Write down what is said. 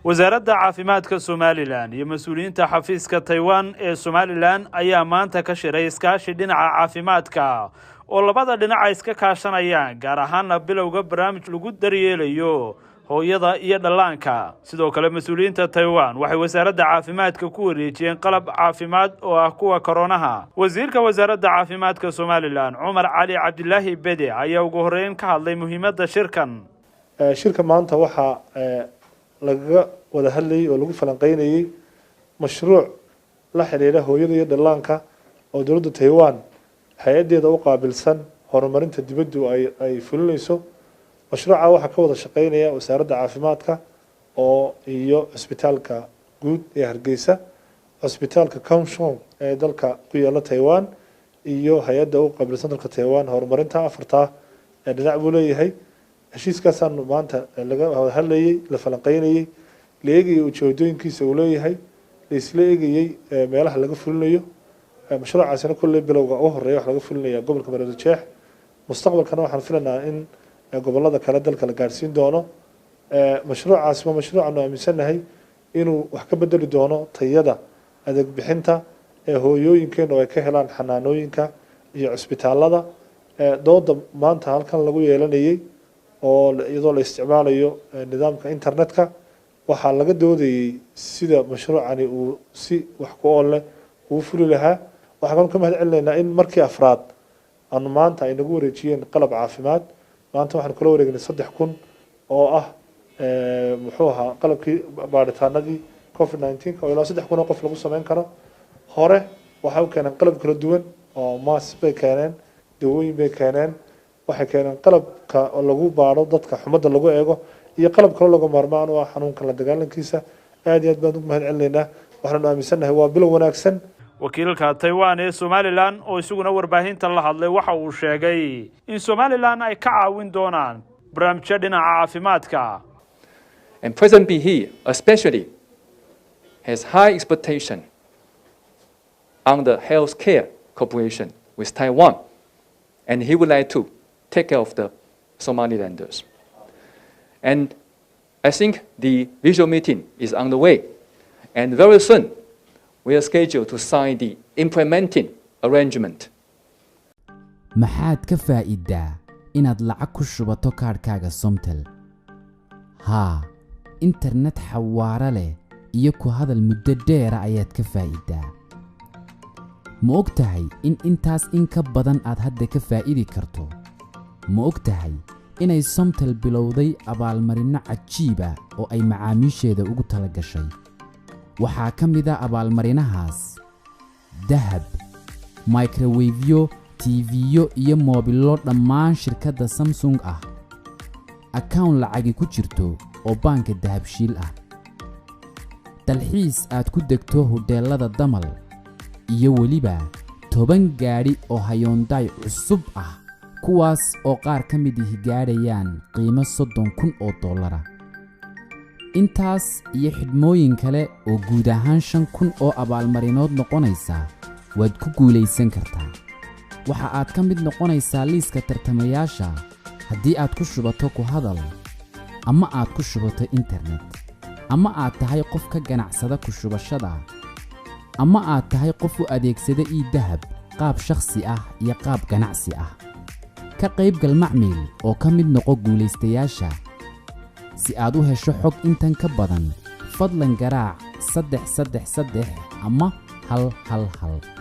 Wasaaradda Caafimaadka Somaliland iyo mas-uuliyiinta xafiiska Taiwan ee Somaliland ayaa maanta ka shiray iskaashi dhinaca caafimaadka oo labada dhinac ay iska kaashanayaan, gaar ahaana bilowga barnaamij lagu daryeelayo hooyada iyo dhallaanka. Sidoo kale, mas-uuliyiinta Taiwan waxay Wasaaradda Caafimaadka ku wareejiyeen qalab caafimaad oo ah kuwa koronaha. Wasiirka Wasaaradda Caafimaadka Somaliland, Cumar Cali Cabdilaahi Bede, ayaa ugu horreyn ka hadlay muhiimadda shirkan. Shirka maanta waxaa lagaga wada hadlayay oo lagu falanqeynayey mashruuc la xidhiidha hooyada iyo dhallaanka oo dowladda Taiwan hay-addeeda u qaabilsan horumarinta dibaddu ay fulinayso. Mashruuca waxaa ka wada shaqeynaya Wasaaradda Caafimaadka oo iyo Cusbitaalka Guud ee Hargeysa, Cusbitaalka Kaohsiung ee dalka ku yaala Taiwan iyo hay-adda u qaabilsan dalka Taiwan horumarinta. Afartaa dhinac buu leeyahay heshiiskaasaanu maanta laga wada hadlayey, la falanqeynayey, la eegayay ujeedooyinkiisa uu leeyahay, la isla eegayey meelaha laga fulinayo. Mashruucaasina kolley bilowga u horeeya wax laga fulinaya gobolka Maroodi Jeex, mustaqbalkana waxaan filanaa in gobolada kale dalka la gaadhsiin doono. Mashruucaasi waa mashruucaanu aaminsannahay inuu wax ka bedeli doono tayada adeeg bixinta ee hooyooyinkeenu ay ka helaan xanaanooyinka iyo cusbitaalada. Dooda maanta halkan lagu yeelanayey oo iyadoo la isticmaalayo nidaamka internetka waxaa laga doodayey sida mashruucani uu si wax ku ool leh uu fuli lahaa. Waxaan kaloo ka mahad celinaynaa in markii afraad aanu maanta ay nagu wareejiyeen qalab caafimaad. Maanta waxaan kula wareegnay 3000 oo ah, muxuu ahaa, qalabkii baadhitaanadii COVID-19 oo ilaa 3000 oo qof lagu sameyn karo. Hore waxay u keeneen qalab kala duwan oo mask bay keeneen, dawooyin bay keeneen, waxay keeneen qalabka lagu baadho dadka, xumadda lagu eego iyo qalab kaloo laga maarmaan u ah xanuunka la dagaalankiisa. Aad iyo aad baan ugu mahad celinaynaa. Waxaanu aaminsannahay waa bilow wanaagsan. Wakiilka Taiwan ee Somaliland oo isaguna warbaahinta la hadlay waxa uu sheegay in Somaliland ay ka caawin doonaan barnaamijyo dhinaca caafimaadka. And President Bihi especially has high expectation on the healthcare cooperation with Taiwan, and he would like to take care of the Somalilanders. And I think the visual meeting is on the way, and very soon we are scheduled to sign the implementing arrangement. Maxaad ka faa'iiddaa inaad lacag ku shubato kaadhkaaga Somtel? Haa, internet xawaare leh iyo ku hadal muddo dheera ayaad ka faa'iiddaa. Ma og tahay in intaas in ka badan aad hadda ka faa'idi karto? Ma og tahay inay Somtel bilowday abaalmarinno cajiiba oo ay macaamiisheeda ugu tala gashay? Waxaa ka mid ah abaalmarinahaas dahab, microwave-yo, TV-yo iyo moobillo dhammaan shirkadda Samsung ah, account lacagi ku jirto oo baanka Dahabshiil ah, dalxiis aad ku degto hodheellada Damal iyo weliba 10 gaadhi oo Hyundai cusub ah, kuwaas oo qaar ka mid ihi gaadhayaan qiimo $30,000 ah. Intaas iyo xidhmooyin kale oo guud ahaan 5000 oo abaalmarinood noqonaysa waad ku guulaysan kartaa. Waxa aad ka mid noqonaysaa liiska tartamayaasha haddii aad ku shubato ku hadal ama aad ku shubato internet, ama aad tahay qof ka ganacsada ku shubashada, ama aad tahay qof u adeegsada e-Dahab qaab shakhsi ah iyo qaab ganacsi ah. Ka qaybgal, macmiil, oo ka mid noqo guulaystayaasha. Si aad u hesho xog intan ka badan, fadlan garaac 333 ama 111.